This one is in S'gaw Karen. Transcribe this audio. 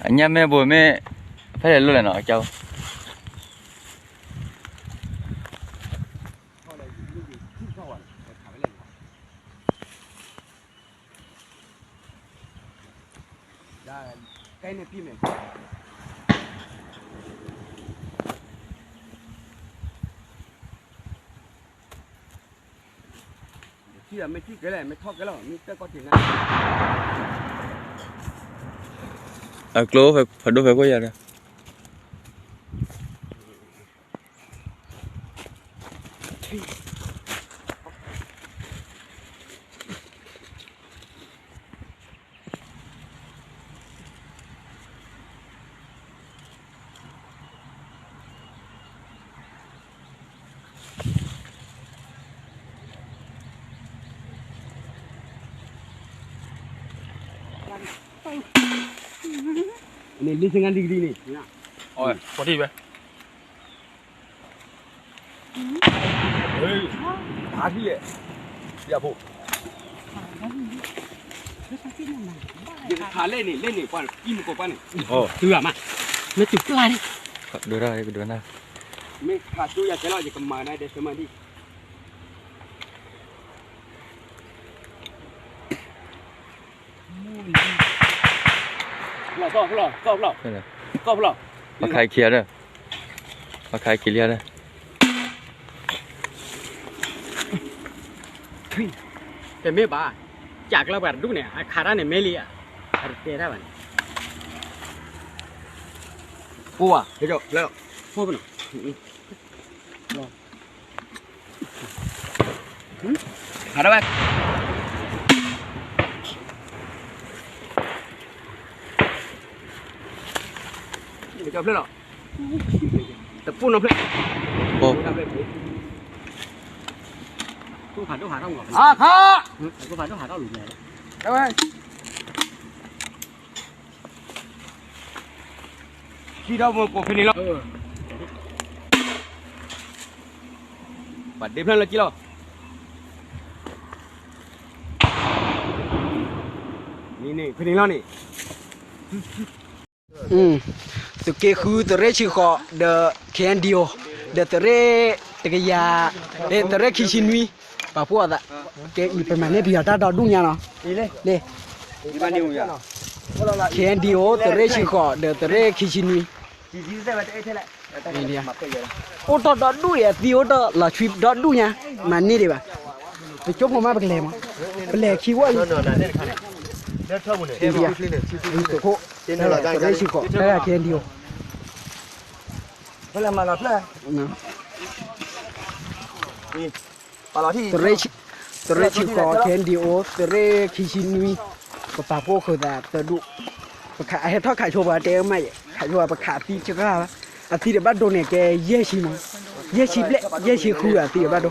အညၣ်မ့ၢ်ဘိမ့ၢ် ဖဲလဲၣ်လိၣ်လဲၣ်နီၤ အကၠီ အကျိဖဲဒိၣ်ဖဲခိၣ်ယၤဒီး န့ၣ် လေးဆယ့်ငါး degree န့ၣ် ပှၤထံၣ်ဝဲ အါထံၣ်ယဲ ယဖိ ယကခးလဲၣ်န့ၣ် လဲၣ်န့ၣ် ပှၤအံၤမကိးပှၤန့ၣ် တုၤမး မ့ၢ်တုၤပျၢ်န့ၣ် ဒိဒၣ်ကဒိနၢ် မ့ၢ်ခးတိယၤကဲလီၤ ယကမၤဒၣ်ဒဲးဆၢမၤဒံး ဖျီၣ် ဖျီၣ် ဖျီၣ် ဖျီၣ် ဖျီၣ် ပှၤခးခံဂၤဒီး ပှၤခးခံလံဒီး တမ့ၢ်ဘၣ် ကၠးကျီပှၤတဒူၣ်န့ၣ် အခးတၢ်န့ၣ်မ့ၢ်လံဧါ အတတဲတၢ်ဘၣ်န့ၣ် အိၣ်ဧါ ဟဲကၠီ ဖျီၣ် ဖျီၣ်ပနီၤ ခးတၢ်ဘၣ် ကၠီဖျၢၣ်လီၤ တပူၤနီၤဖျၢၣ် အခါ ခံဒီးမကိးဖဲန့ၣ်လီၤ ပှၤဒ့ဖျၢၣ်လၢကံလီၤ န့ၣ်န့ၣ် ဖဲန့ၣ်လီၤန့ၣ် သုးက့ဃု သုးရ့ၣ်ဆံဃိး ဒီး ခ့ၣ်အဲၣ်ဒံၣ်အိၣ် ဒီးသုးရ့ၣ်တကယၤ သုးရ့ၣ်ခံဆံနွံ ပာ်ဖှိၣ်အသး ကဲအံၤ ပမၤန့ၢ်ပယီၤတၢ်ဒီဒူၣ်ညါနီၤ လ့ ခ့ၣ်အဲၣ်ဒံၣ်အိၣ် သုးရ့ၣ်ဆံဃိး ဒီးသုးရ့ၣ်ခံဆံနွံ အိၣ်တ့ၢ်ဒီဒူၣ်အံၤ အသံအိၣ်တ့ၢ်လီၤဆှံဒီဒူၣ်ညါ မၤန့ၢ်ဒံးဘၣ် ပကၠိဖိမးပကလဲၤမး ပလဲၤခံဝဲလံ သုးခိၣ် သုးရ့ၣ်ဆံဃိး တၢ်ဂၤ ခ့ၣ်အဲၣ်ဒံၣ်အိၣ် သုးရ့ၣ်ဆံဃိး ခ့ၣ်အဲၣ်ဒံၣ်အိၣ် သုးရ့ၣ်ခံဆံနွံ ပပာ်ဖှိၣ်ဃုာ်သးသၢဒူၣ် ပခး အဟဲထီၣ်ခးဆိပှၤတဲမးယဲ ခးဆိပှၤပခးအသံဆှၢဘၣ် အသံတဘၣ်ဒိန့ၣ်ကဲယဲၢ်ဆံမး ယဲၢ်ဆံဘျဲၣ် ယဲၢ်ဆံဃုဂၤအသံတဘၣ်ဒိ